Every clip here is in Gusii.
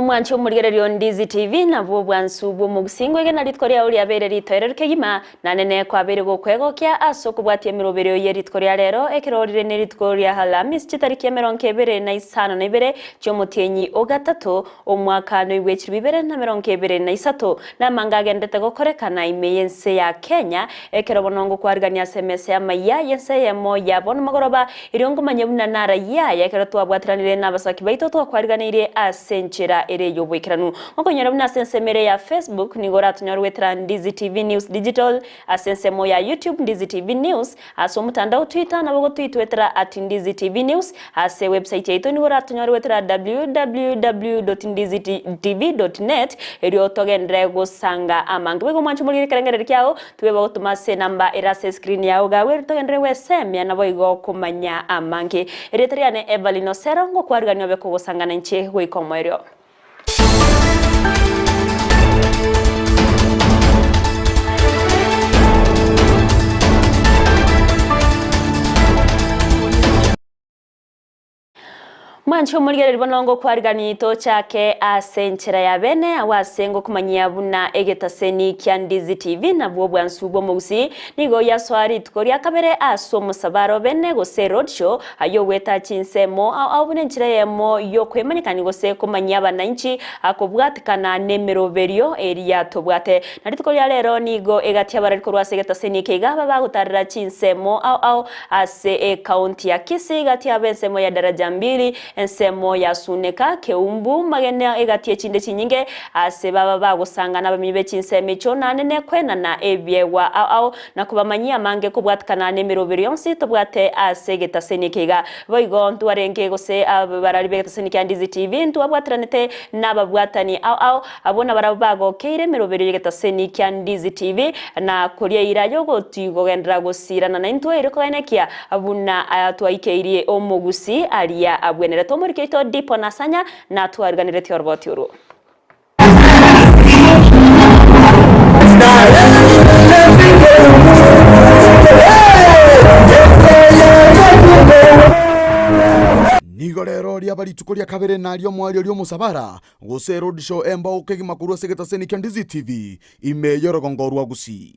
Omwanche omorigereria o Ndizi TV nabwo obwansu bw'omogusi ngwegena rituko riao riabeire ritoereru kegima na nene kwabeire gokwegokia ase okobwatia emeroberio ye rituko ria rero ekero rire ne rituko ria Alhamisi chitariki emerongo ebere na isano na ibere chiomotienyi o gatato omwaka noigwe chilifu ibere na emerongo ebere na isato namanga agenderete gokorekana ime y'ense ya Kenya ekero bono ngokwarigania ase emesa y'amaiya y'ense eyemo ya bono mogoroba Erio nkomanye buna narayie aya ekero twabwatiranire nabasaki baito twakwariganeirie ase enchera ere y'oboikeranu. Mokonyora buna ase ensemo ere ya Facebook nigo oratonyore goetera Ndizi TV News Digital, ase ensemo ya YouTube Ndizi TV News, ase omotandao Twitter nabo gotwitwetera at Ndizi TV News, ase ewebsite yaito nigo oratonyore goetera www.ndizitv.net erio togenderere gosanga amange. Boigo mwanche morigere ekerengererio kiao Tibweba gotoma ase enamba ere ase escreen yao iga agwo togenderere gwesemia naboigo komanya amange. Erieta riane Evelyn Osero ngokwarigania obe kogosangana inche goika omoerio. Mwanche omorigereria bono ngokwarigani tochake ase enchera ya bene agwo ase ngokomanyia buna egetaseni kia Ndizi TV nabwo obwansu bw'omogusii nigo yasoa rituko ria kabere ase omosabaro bene gose roadshow ayio ogweta chinsemo ao ao buna enchera eyemo yokwemanyekani gose komanyia abananchi akobwatekana nemeroberio eria tobwate na rituko ria rero nigo egati abarari korwa ase egetaseni eke iga babagotarera chinsemo ao ao Ase ekaunti ya Kisii gati aba ensemo ya Daraja Mbili, ensemo ya Suneka, Keumbu, Magena egati echinde chinyinge ase baba bagosangana abamenyi be chinsemo echio naende nekwenana ebiegwa ao ao na kobamanyia amange kobwatikana nemeroberi yonsi tobwate ase egetaseni eke iga. Boigo ntwarenge gose abarari begetaseni kia Ndizi TV ntwabwatiranete nababwatani ao ao Abwo nabarabwo bagokeire emeroberio y'egetaseni kia Ndizi TV na koria eira y'ogotigogenderera gosiirana naintwe erio koenekia buna twaikeirie omogusi aria abwenerete. Omoriki oito Dipo Nasanya natwariganeretie oroboti orwo. Nigo rero riaba rituko ria kabere nario omoerio ri'omosabara Gose roadshow embao kegima korwa ase egetaseni kia Ndizi TV ime y'orogongo rwa Gusii.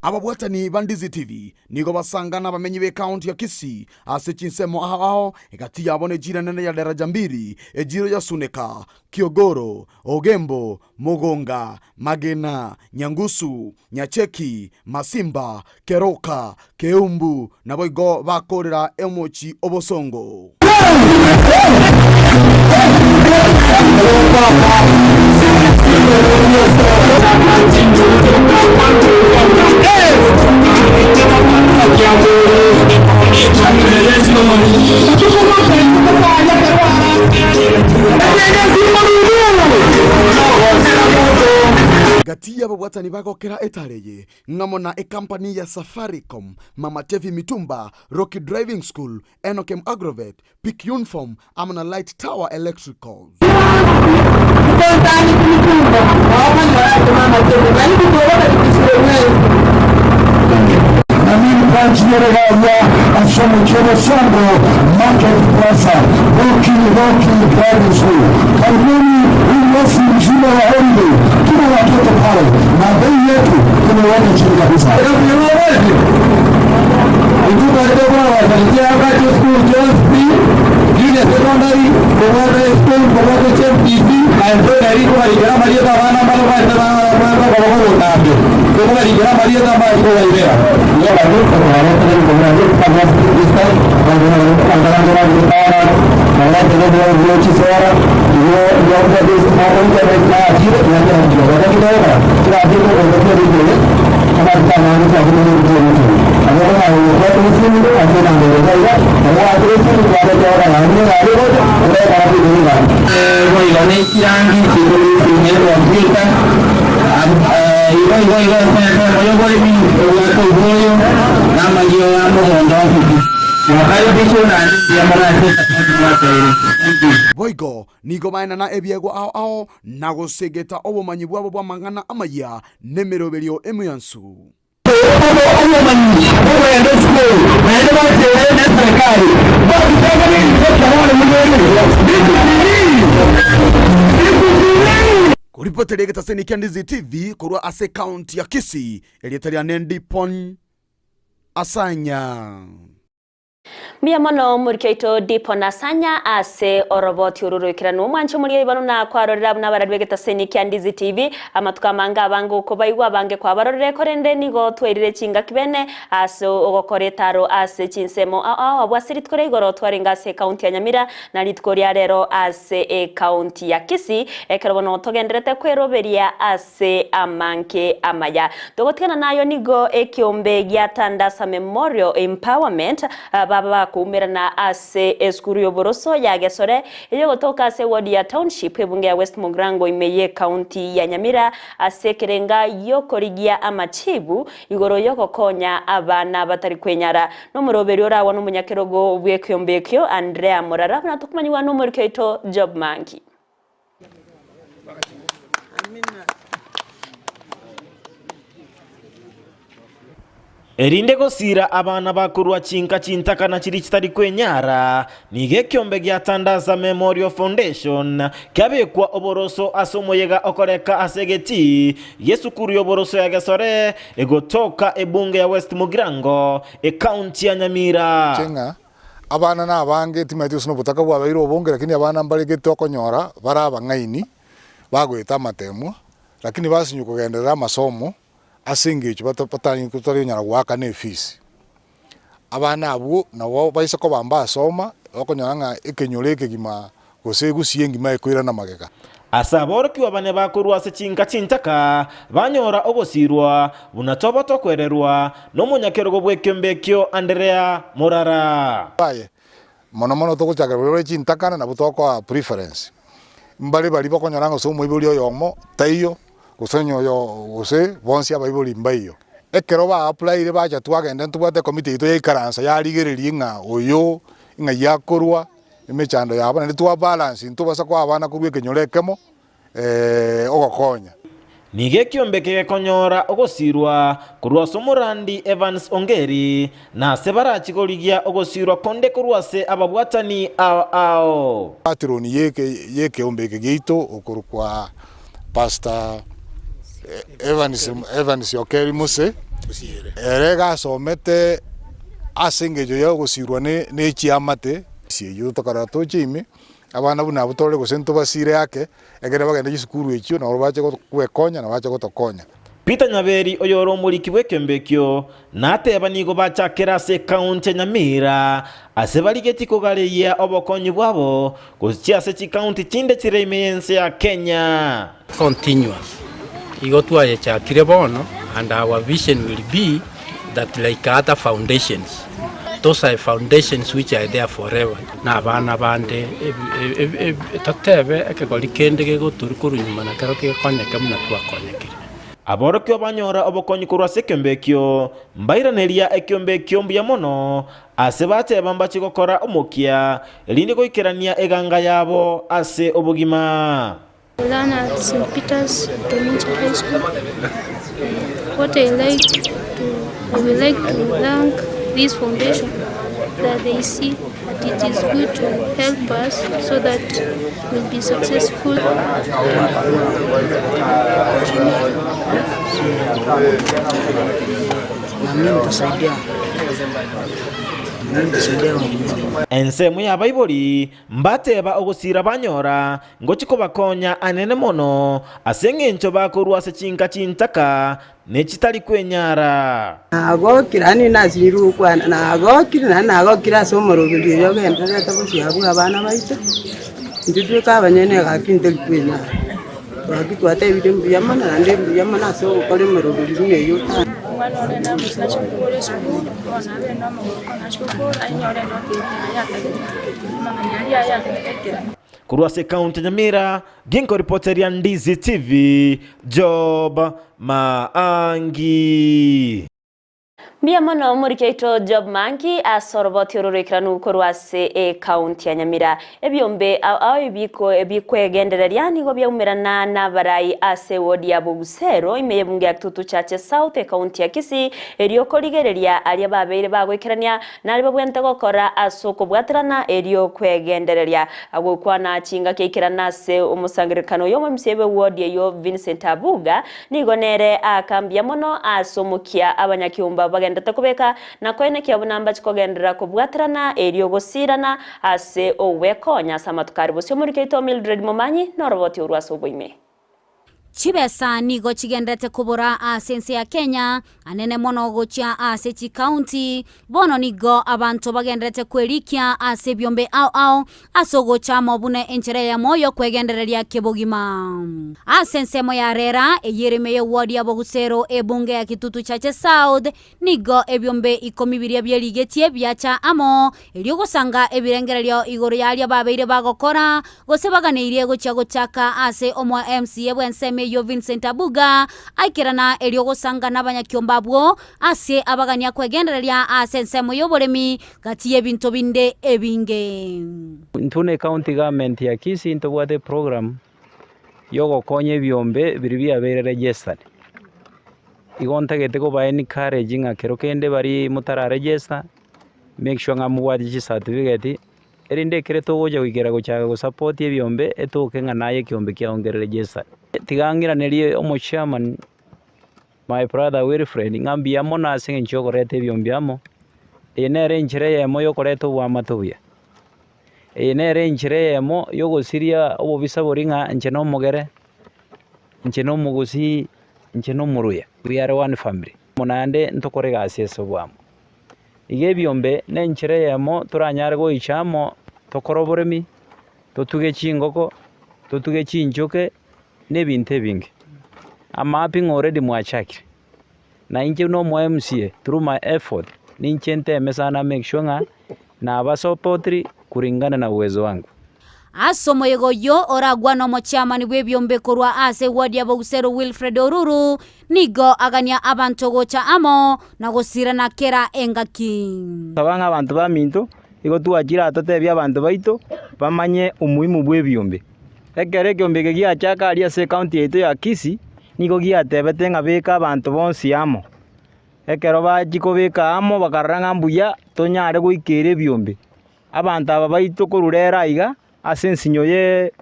Ababwatani ba Ndizi TV nigo basanga nabamenyi b'ecounty ya Kisii ase chinsemo ao ao egati yabo nechiira enene ya Daraja Mbili, ejiro ya Suneka, Kiogoro, Ogembo, Mogonga, Magena, Nyangusu, Nyacheki, Masimba, Keroka, Keumbu, naboigo bakoorera omochie obosongo. Gati y'ababwatani bagokera etare eye ng'amo na ekampani ya Safaricom, Mama Tevi Mitumba, Rocky Driving School, Enokem Agrovet, Peak Uniform amo na Light Tower Electricals. Na main branch nere garia ase omochie o Bosongo Market Plaza, Rocky Rocky Driving School. Karibuni hii mwezi mzima wa holiday, tuna watoto pale na bei yetu tumeweka chini kabisa. Nabakaribishe naende mbuya mono ase esapoti mwatoire. Thank you. Boigo nigo baenana ebiegwa ao ao na gosegeta obomanyi bwabo bw'amang'ana amayia nemeroberio emiansu. Obomanyi bw'okogenda esukuru naende bacheire neserekari babisaga nebinto kia bono buna ere bikutiri. Koripoteria egetaseni kia Ndizi TV korwa ase ekaunti ya Kisii, erieta riane Ndipon Asanya. Mbuya mono omoriki oito Dipo Nasanya ase oroboti oru roikeranu. Omwanche omoria oibanu na kwarorera buna abarari b'egetaseni kia Ndizi TV. Amatuko amange abange okobaigwa abange kwabarorire korende nigo twairire chingaki bene ase ogokora etaro ase chinsemo ao ao abwo ase rituko ria igoro twarenge ase ekaunti ya Nyamira na rituko ria rero ase ekaunti ya Kisii ekero bono togenderete kweroberia ase Ase amange amaya. Togotigana nayo nigo ekiombe gia Tandasa Memorial Empowerment baba bakoumerana ase esukuru y'oboroso ya Gesore eyogotoka ase eward ya Township ebunge ya West Mugirango ime y'ecounty ya Nyamira ase ekerenga giokorigia amachibu igoro yogokonya abana batari kwenyara. Nomoroberi oragwa nomonyakerogo bw'ekiombe ekio Andrea Morara buna tokomanyigwa nomoriki oito Job Mangi. Erinde gosiira abana bakorwa chinka chintaka na chiria chitari kwenyara, nigo ekiombe gia Tandaza Memorial Foundation kiabekwa oboroso ase omoyega okoreka ase egetii gi'esukuru y'oboroso ya Gesore egotoka ebunge ya West Mugirango, ekaunti ya Nyamira. Inche Abana nabange, timanyeti gose nobotaka bwabeire obonge, lakini abana mbaregete okonyora bare abang'aini, bagoeta amatemwa, lakini basinywa kogenderera amasomo ase engencho bata batari konyara goakana efees. Abana abwo nabo baise koba mbasoma, okonyora ng'a ekenyoro ekegima gose egusi engima ekoirana magega. Ase aborokigwa bane bakorwa ase chinka chintaka banyora ogosiirwa, buna toba tokwererwa nomonyakerogo bw'ekeombe ekio Anderea morara. Aye, mono mono togochakera baria bare chintakana nabwo tokoa preference. Mbare baria bakonyora ng'a gose omoibori oyomo taiyo, gose onye oyo gose bonsi abaibori mbaiyo. Ekero ba applyire bacha twagenda ntobwate ecommittee yaito yaikaransa yarigereria ng'a oyo ng'ai akorwa, emechando yabo, naende twa balance ntobasa koa abana korwa ekenyoro ekemo ogokonya. Nigo ekiombe kegekonyora ogosiirwa korwa ase omorandi Evans Ongeri, na ase barachi korigia ogosiirwa konde korwa ase ababwatani ao ao. Patroni y'ekeombe eke giaito okorokwa Pastor Evans Evans Okeri Mose, ere iga asomete ase engencho ya ogosirwa ne chiamate. Eyio tokarora toche ime, abana buna abwo tore gose ntobasire ake, ekere bagende chisukuru echio nabo bache gwekonya na bache gotokonya. Peter Nyaberi oyore omoriki bw'ekeombe ekio nateba nigo bachakera ase ekaunti ya Nyamira ase barigetie kogareyia obokonyi bwabo gochia ase chikaunti chinde chire ime y'ense ya Kenya. Continuous. Igo twayechakire bono and our vision will be that like other foundations, those are foundations which are there forever. Na abana bande totebe ekegori kende gegotoru korwa nyuma nakero gekonyeke buna twakonyekire. Aborokigwa banyora obokonyi korwa ase ekeombe ekio, mbairaneria ekeombe ekio mbuya mono, ase bateba mbachie gokora omokia, erinde goikerania eganga yabo ase obogima. I learn at St. Peter's Domincha High School. What I like to, I would like to thank this foundation that they see that it is good to help us so that we'll be successful. Ensemo y'abaibori mbateba ogosiira banyora Ngochia kobakonya anene mono, ase engencho bakorwa ase chinka chintaka ne chitari kwenyara. Nagokire, yaani nasinyirwe gokwana, nagokire naende nagokire ase omoroberi oyo ogendererete bosio abwo abana baito, intwe tweka abanyene gaki ntori kwenyara. Gaki twatebire mbuya mono naende mbuya mono ase ogokora emeroberi buna eyio. Omwana one namochie nachia gokora esukuru, bono nabere nomogoko nachia gokora, anyore enoti eria yatagete, amang'ana aria aye yatagete ekero. Korwa ase ekaunti ya Nyamira, ginkoripoteria Ndizi TV, Job Maangi. Mbuya mono omoriki oito Job Mangi ase oroboti oro roikeranu korwa ase ecounty ya Nyamira. Ebiombe ao ao ebiko ebikwegendereria nigo biaumerana nabarai ase eward ya Bogusero ime y'ebunge ya Kitutu Chache South ecounty ya Kisii erio korigereria aria babeire bagoikerania naria babwenerete gokora ase okobwaterana erio kwegendereria. Agokwana chingaki aikerana ase omosangererekano oyo omomisia bw'eward eyio Vincent Abuga Nigo nere aaka mbuya mono ase omokia abanyakiomba bagenderete kobeka, na koenekia buna mbache kogenderera kobwaterana erio gosiirana ase ogwekonya ase amatuko aria bosio. Omoriki oito Mildred Momanyi noroboti orwo ase oboime. Chibesa nigo chigenderete kobora ase ense ya Kenya, anene mono gochia ase chikaunti. Bono nigo abanto bagenderete kwerikia ase ebiombe ao ao ase ogocha amo buna enchera eyemo y'okwegendereria kebogima. Ase ensemo ya Rera, eyio ere ime y'eward ya Bogusero, ebunge ya Kitutu Chache South, nigo ebiombe ikomi biria bierigetie biacha amo erio gosanga ebirengererio igoro y'aria babeire bagokora gose baganeirie gochia gochaka ase omoa MCA bw'ensemo eyio Vincent Abuga aikerana erio gosanga nabanyakiombe abwo Ase abagania kwegendereria ase ensemo y'oboremi gati y'ebinto binde ebinge. Intwe ne county government ya Kisii ntobwate eprogram yogokonya ebiombe biria biabeire registered. Igo ntagete koba encourage ng'a kero kende baria motara register, make sure ng'a mobwate chicertificate, erinde ekere togocha goikera gochaka gosupport ebiombe etoke ng'a naye ekiombe kiago nkere registered. Tiga ng'iranerie omochairman. My brother Wilfred, ng'a mbuya mono ase eng'encho yokoreta ebiombe amo, eye nere enchera eyemo yokoreta oboamate obuya. Eye nere enchera eyemo yogosiria obobisa boria ng'a inche na omogere, inche na omogusii, inche na omoruya, we are one family. Naende ntokore egasi ase oboamo. Iga ebiombe na enchera eyemo toranyare goicha amo tokore oboremi, totuge chingoko, totuge chinchoke. na ebinto ebinge. Amapping already mwachakire, na inche buna omo MCA through my effort ninche nteme sana make sure ng'a nabasupportiri kulingana na uwezo wangu. Ase omoyega oyio oragwane omochairman bw'ebiombe korwa ase eward ya Boguseru Wilfred Oruru nigo agania abanto gocha amo na gosirana kera engaki. Saba ng'a abanto baminto igo twachire aa totebie abanto baito bamanye umuhimu bw'ebiombe. Ekero ekeombe eke giachaka aria ase ekaunti yaito ya Kisii, nigo giatebete ng'a beka abanto bonsi amo. Ekero bachia kobeka amo bakarora ng'a mbuya tonyare goikera ebiombe. Abanto aba baito korwa rero aiga ase ensinyo ye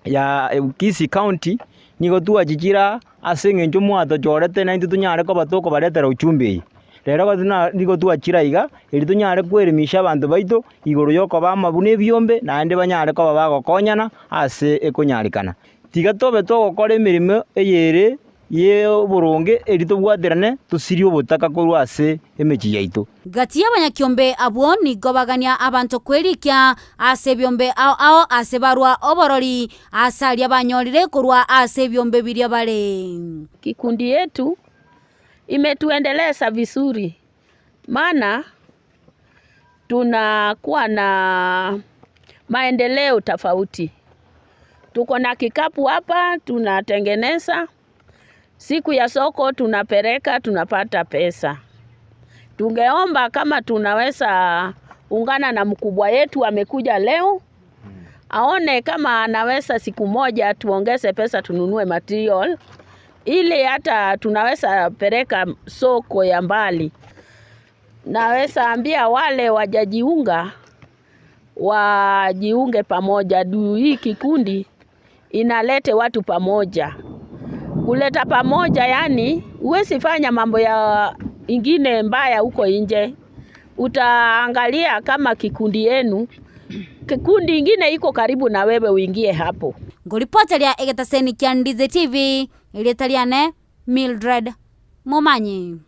ya Kisii county, nigo twachichire aa ase eng'encho mwatochorete naintwe tonyare koba tokobaretera ujumbe eye. Rero nigo twachire aiga erio tonyare koelimisha abanto baito igoro y'okoba amo buna ebiombe, naende banyare koba bagokonyana ase ekonyarekana. Tiga tobe togokora emeremo eyere y'oboronge erio tobwaterane tosirie obotaka korwa ase emechie yaito. Gati y'abanyakiombe abwo nigo bagania abanto kwerikia ase ebiombe ao ao ase barua oborori ase aria banyorire korwa ase ebiombe biria bare. Kikundi yetu imetuendeleza vizuri maana tunakuwa na maendeleo tofauti. Tuko na kikapu hapa tunatengeneza, siku ya soko tunapeleka tunapata pesa. Tungeomba kama tunaweza ungana na mkubwa yetu amekuja leo aone kama anaweza siku moja tuongeze pesa tununue material ili hata tunaweza peleka soko ya mbali. Naweza ambia wale wajajiunga wajiunge pamoja juu hii kikundi inalete watu pamoja. Kuleta pamoja, yani huwezi fanya mambo ya ingine mbaya huko nje. Utaangalia kama kikundi yenu, kikundi ingine iko karibu na wewe uingie hapo. Ngoripoteria egetaseni kia Ndizi TV, erieta riane Mildred Momanyi.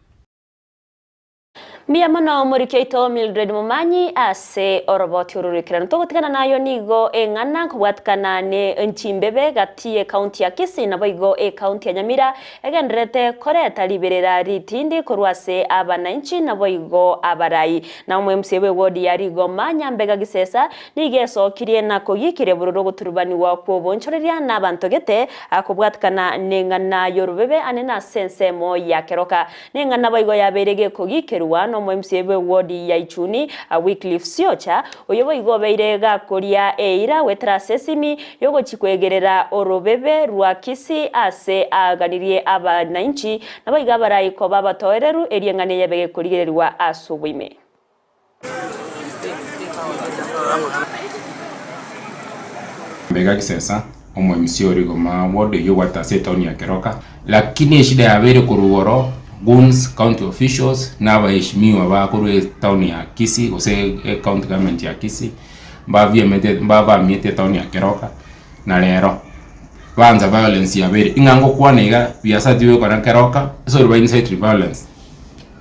Mbuya mono omoriki oito Mildred Momanyi ase oroboti oro roikeranu. Togotigana nayo nigo eng'ana nkobwatikana ne chimbebe gati y'ecounty ya Kisii naboigo ecounty ya Nyamira egendererete koreta riberera ritindi korwa ase abananchi naboigo abarai. Na omo-MCA bw'ewodi ya Rigoma Nyambega Gisesa nigo esokirie na kogikiria bororo ogoturubanigwa kw'obonchoreria nabanto gete kobwatikana neng'ana y'orobebe ane nase ensemo ya Keroka. Neng'ana boigo yabeire gekogikerwa nomo-MCA bw'ewodi ya Ichuni, Wycliffe Siocha, oyio boigo obeire gakoria eira goetera ase esimi yogochia kwegerera orobebe rwa Kisii ase aganirie abananchi naboigo abarai koba abatoereru erio eng'ana eye ebe gekorigererigwa ase oboime. Mbega Gisesa, omo-MC o Rigoma ward eyio obwate ase etown ya Keroka. Lakini eshida yabeire korwa igoro, goons, county officials, na abaheshimiwa bakorwa etown ya Kisii gose ecounty government ya Kisii, mbaviemete mbavamiete etown ya Keroka, na rero baansa violence yabeire. Ing'a ngokwana iga, biasara tibigokora Keroka, ase ore ba incite violence.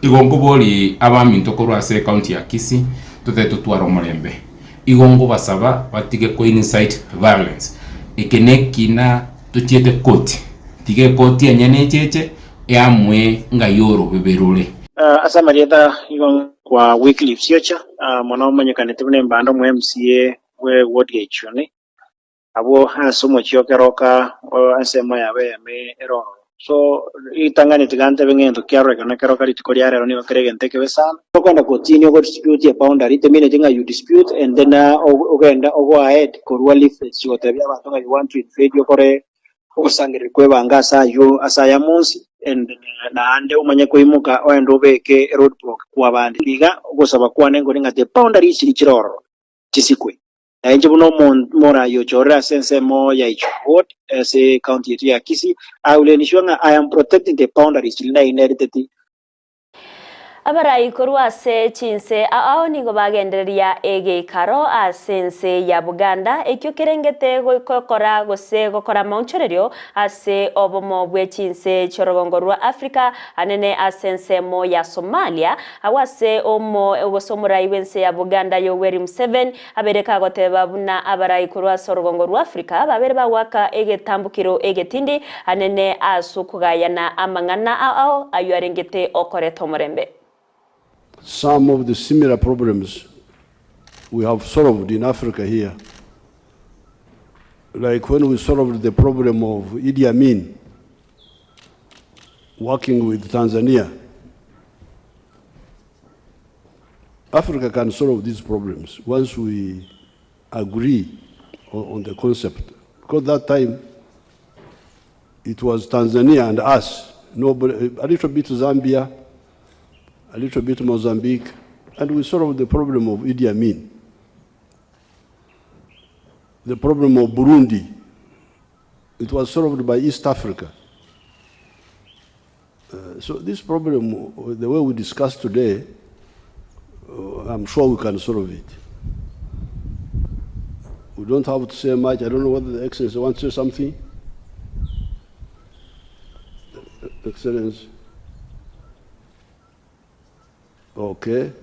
Igo nkoborie abaminto korwa ase ecounty ya Kisii tote totware omorembe. Igo nkobasaba batige ko incite violence. Eke nekina tochiete koti, tiga ekoti enyene echeche eamue ng'ai orobebe rore. Ase amarieta igo kwa Wycliffe Siocha, mono omanyekanete buna Embanda omo MCA bwe ward ya Ichuni, Abwo ase omochie o keroka o ensemo yabo eyemo ere ororo. So ritang'ani tiga ntebe ng'a egento kiarorekana keroka rituko ria rero nigo kere egento ekebe sana. Okogenda kotini ogo dispute e boundary temineti ng'a you dispute and then ogende o go ahead korwa leaflets chigotebia abanto ng'a you want to invade okore ogosangereria kwa ebango ase aywo ase aya monsi and naende omanye koimoka oende obeke eroad block kwa abande. Iga ogosaba kwane nkori ng'a the boundaries chiria chire ororo chisikwe. Na inche buna omoraai ochorire ase ensemo ya Ichuni Ward ase ecounty yaito ya Kisii, I will ensure ng'a I am protecting the boundaries chiria nainheriteti. Abarai korwa ase chinse ao nigo bagendereria egeikaro ase ense ya Buganda ekio kerengete gokora gose gokora amaonchorerio ase obomo bwe chinse chi'orogongo rwa Africa anene ase ensemo ya Somalia agwo ase omo gose omorai bw'ense ya Buganda Yoweri Museveni Abeire kagoteba buna abarai korwa ase orogongo rwa Afrika babere bagoaka egetambokero egetindi anene ase okogayana amang'ana ao ayio arengete okoreta omorembe. Some of the similar problems we have solved in Africa here, like when we solved the problem of Idi Amin working with Tanzania. Africa can solve these problems once we agree on, on the concept. Because that time it was Tanzania and us, nobody, a little bit Zambia, a little bit Mozambique, and we solved the problem of Idi Amin. The problem of Burundi, it was solved by East Africa. Uh, so this problem, the way we discuss today, uh, I'm sure we can solve it. We don't have to say much. I don't know whether the Excellency wants to say something. Excellency. Okay.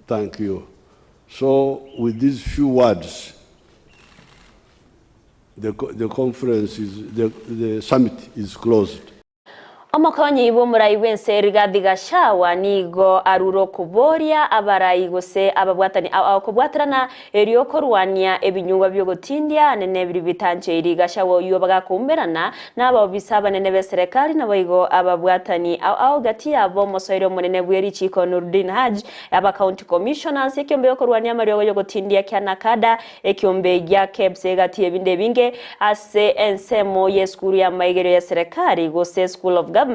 Thank you. So with these few words, the, the conference is, the, the summit is closed. Omokonyi bw'omorai bw'ense Rigathi Gachagua nigo arure okoboria abarai gose ababwatani ao ao kobwaterana erio korwania ebinyugwa bi'ogotindia anene biria bitancheiri. Gachagua oyio bagakoumerana nabaobisa abanene b'eserekari naboigo ababwatani ao ao gati yabo omosoeri omonene bw'erichiko Noordin Haji, aba county commissioners, ekiombe gokorwania amariogo y'ogotindia kia Nakada, Ekiombe gia KEBS egati y'ebinto ebinge ase ensemo y'esukuru y'amaigerio ya serekari gose School of Government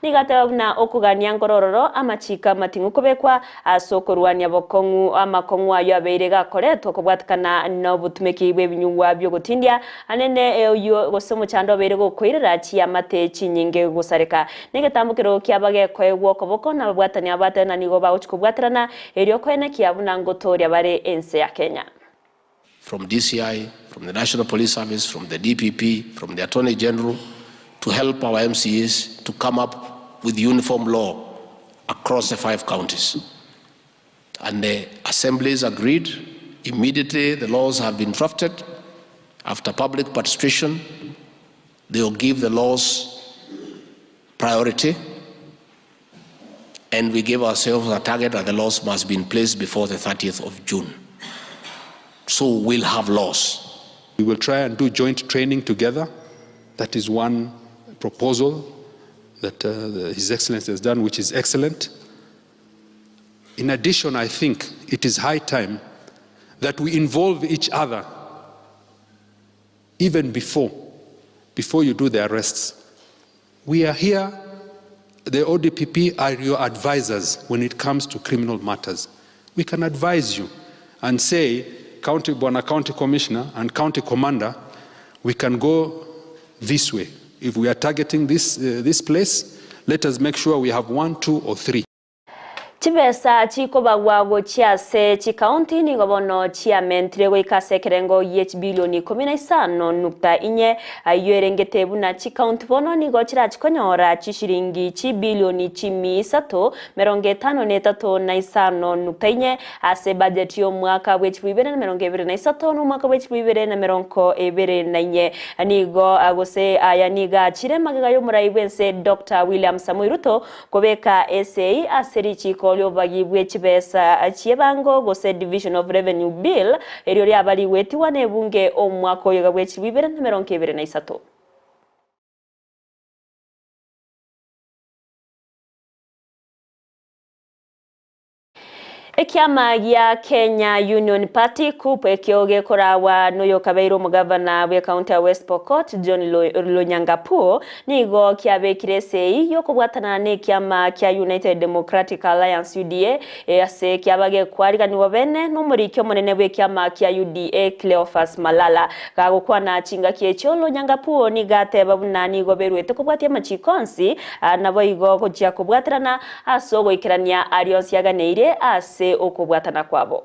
nigo ateba buna okogania nkorororo amachiko amating'u kobekwa ase okorwania bokong'u amakong'u ayio abeire gakoretwa kobwatekana nobotumeki bw'ebinyugwa biogotindia anene oyio gose omochando obeire gokoirera chiamate chinyinge gosareka negetambokero kiaba gekoegwa okoboko nababwatani abatari na nigo bagochia kobwaterana Erio koenekia buna ngotoria bare ense ya Kenya. From DCI, from the National Police Service, from the DPP, from the Attorney General to help our MCAs to come up with uniform law across the five counties. And the assemblies agreed. Immediately, the laws have been drafted. After public participation, they will give the laws priority. And we gave ourselves a target that the laws must be in place before the 30th of June. So we'll have laws. We will try and do joint training together. That is one proposal that His Excellency has done, which is excellent. In addition, I think it is high time that we involve each other even before, before you do the arrests. We are here, the ODPP are your advisors when it comes to criminal matters. We can advise you and say, County Bwana County Commissioner and County Commander, we can go this way. If we are targeting this, this place, let us make sure we have one, two, or three. Chibesa chikobagwa gochia ase chikaunti nigo bono chiamentire goika ase ekerengo gie chibilioni 15.4 aywo erengete buna chikaunti bono nigo chirachikonyora chishiringi chibilioni chimi isato 53.5 ase budget ya omwaka bwa 2023 na omwaka bwa 2024. Nigo gose aya nigo achire magega ya omorai bwense Dr. William Samoei Ruto kobeka esei ase richiko riobagi chibesa chiebango gose Division of Revenue Bill erio riabarigwetiwa na ebunge omwaka oyo bwa 2023. Ekiama gia Kenya Union Party KUP ekio gekorawa noyo kabeiro omogavana bwe county ya West Pokot John Lonyangapuo nigo kiabekire esei yokobwatana na ekiama kia United Democratic Alliance UDA ase kiaba gekwariganiwa bene n'omoriki omonene bwe ekiama kia UDA Cleophas Malala. Gagokwana chingaki ekio Lonyangapuo nigo ateba buna nigo berwete kobwatia amachikonsi nabo igo gochia kobwaterana ase ogoikerania arionsi aganeire ase okobwatana kwabo.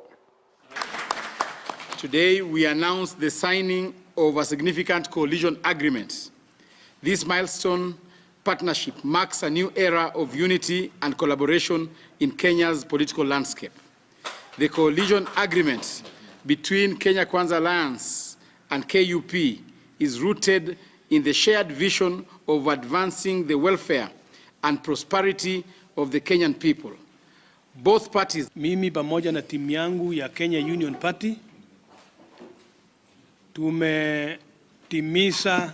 Today we announce the signing of a significant coalition agreement. This milestone partnership marks a new era of unity and collaboration in Kenya's political landscape. The coalition agreement between Kenya Kwanza Alliance and KUP is rooted in the shared vision of advancing the welfare and prosperity of the Kenyan people. Both parties. Mimi pamoja na timu yangu ya Kenya Union Party tumetimiza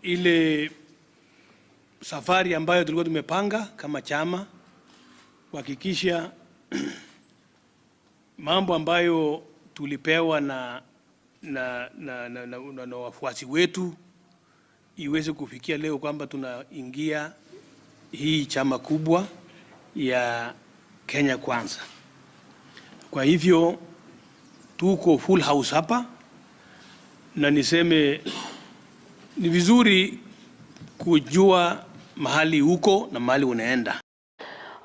ile safari ambayo tulikuwa tumepanga kama chama kuhakikisha mambo ambayo tulipewa na, na, na, na, na, na, na wafuasi wetu iweze kufikia leo kwamba tunaingia hii chama kubwa ya Kenya Kwanza. Kwa hivyo tuko full house hapa, na niseme ni vizuri kujua mahali uko na mahali unaenda.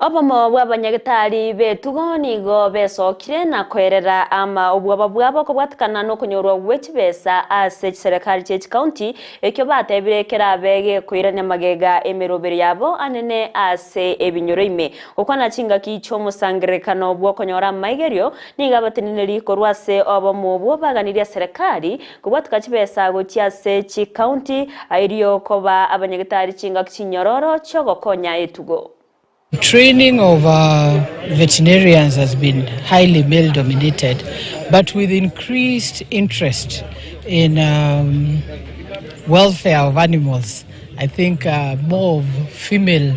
Obomo bwa abanyagitari betugo nigo besokire na koerera ama obwoba bwabo kobwatikana nokonyorwa gwe chibesa ase chiserikali chia chikaunti ekio batebire kerabe gekoirania magega emeroberi yabo anene ase ebinyoro ime. Gokwana chingaki chiomosangerekano bwa okonyora amaigerio nigo abateneneri korwa ase obomo obwo baganirie serikali kobwatika chibesa gochia ase chikaunti airio koba abanyagitari chingaki chinyororo chiogokonya etugo. Training of veterinarians has been highly male dominated, but with increased interest in welfare of animals, I think more of female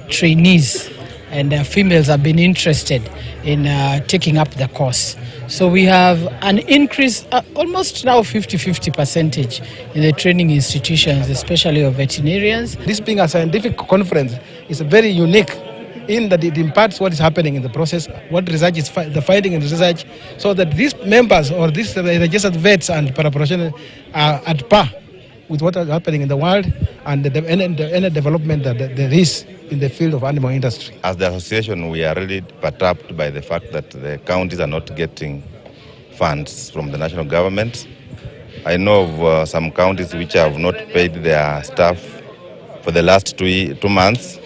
trainees and females have been interested in taking up the course. So we have an increase, almost now 50-50 percentage in the training institutions, especially of veterinarians. This being a scientific conference is very unique in that it imparts what is happening in the process, what research is the finding in the research, so that these members or these registered vets and paraprofessionals are at par with what is happening in the world and any development that there is in the field of animal industry. As the association, we are really perturbed by the fact that the counties are not getting funds from the national government. I know of some counties which have not paid their staff for the last 2 months,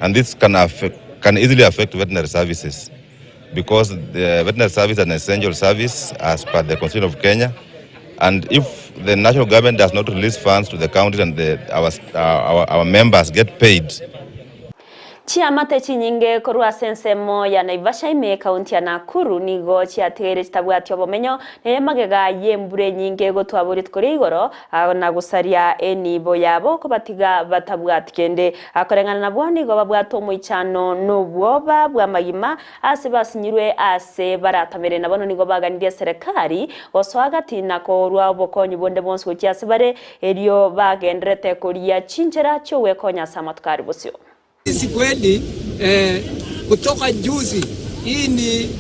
and this can affect, can easily affect veterinary services because the veterinary service is an essential service as per the Constitution of Kenya. And if the national government does not release funds to the counties and the, our, our, our members get paid, Chiamate chinyinge korwa ase ensemo ya Naivasha ime ekaunti ya Nakuru nigo chiatigaire chitabwati obomenyo nere magega y'embura enyinge egotwaba rituko ria igoro na gosaria enibo yabo kobatiga batabwati kende. Koreng'ana nabwo nigo babwate omoichano na obwoba bw'amagima ase basinyirwe ase baratamere na bono nigo baganirie eserekari gosoa gati na korwa obokonyi bonde bonsi gochia ase bare erio bagenderete koria chinchera chi'ogwekonya ase amatuko are bosio. Sisi kweli kutoka juzi hii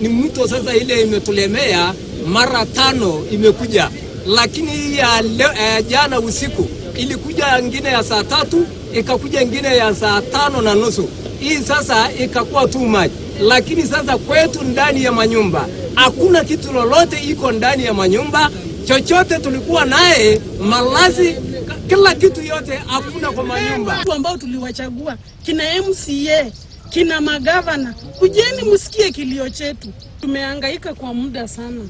ni mto sasa ile imetulemea mara tano imekuja, lakini hii ya leo, jana usiku ilikuja ingine ya saa 3 ikakuja ingine ya saa 5:30. Hii sasa ikakuwa too much, lakini sasa kwetu ndani ya manyumba hakuna kitu lolote iko ndani ya manyumba, chochote tulikuwa naye malazi, kila kitu yote hakuna kwa manyumba. Watu ambao tuliwachagua kina MCA kina magavana, kujeni msikie kilio chetu. Tumehangaika kwa muda sana,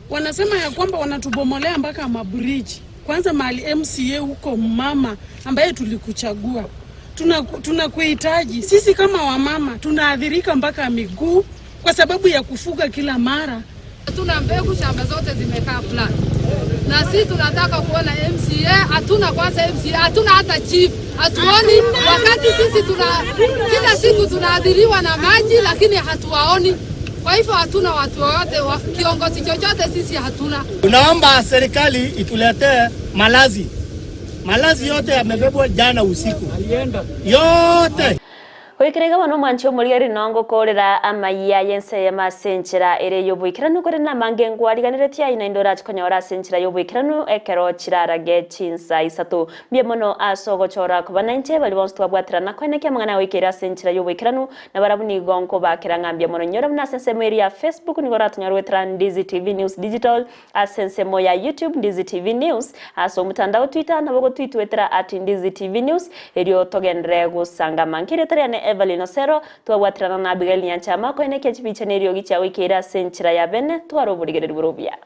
wanasema ya kwamba wanatubomolea mpaka mabriji. Kwanza mahali MCA huko, mama ambaye tulikuchagua, tunakuhitaji sisi kama wamama, tunaathirika mpaka miguu kwa sababu ya kufuga kila mara. Hatuna mbegu, shamba zote zimekaa flat, na sisi tunataka kuona MCA. Hatuna kwanza MCA, hatuna hata chief, hatuoni. Wakati sisi tuna kila siku tunaadhiriwa na maji, lakini hatuwaoni. Kwa hivyo hatuna watu wowote, kiongozi chochote sisi hatuna. Tunaomba serikali ituletee malazi. Malazi yote yamebebwa jana usiku yote. Goikera bono omwanchi omorigia rinongo korera amaiya y'ense eyemo ase enchera ere y'oboikeranu kore namange ngwariganeretie aye naende orache konyora ase enchera y'oboikeranu ekero chirarage chinsa isato. Mbuya mono ase ogochora koba nainche baria bonsi twabwaterana koenekia amang'ana agoikera ase enchera y'oboikeranu na barabwo nigo nkobakera ng'a mbuya mono. Nyora buna ase ensemo eria ya Facebook nigo oratonyore goetera Ndizi TV News Digital, ase ensemo ya YouTube Ndizi TV News, ase omotandao Twitter nabo gotwitwetera at Ndizi TV News erio togenderere gosangama. Nkerieta riane Evelyn Osero, twabwaterana na Abigail Nyanchama koenekia chibicha na eriogi chiagoikeire ase enchera ya bene, tware oborigereria bore obuya.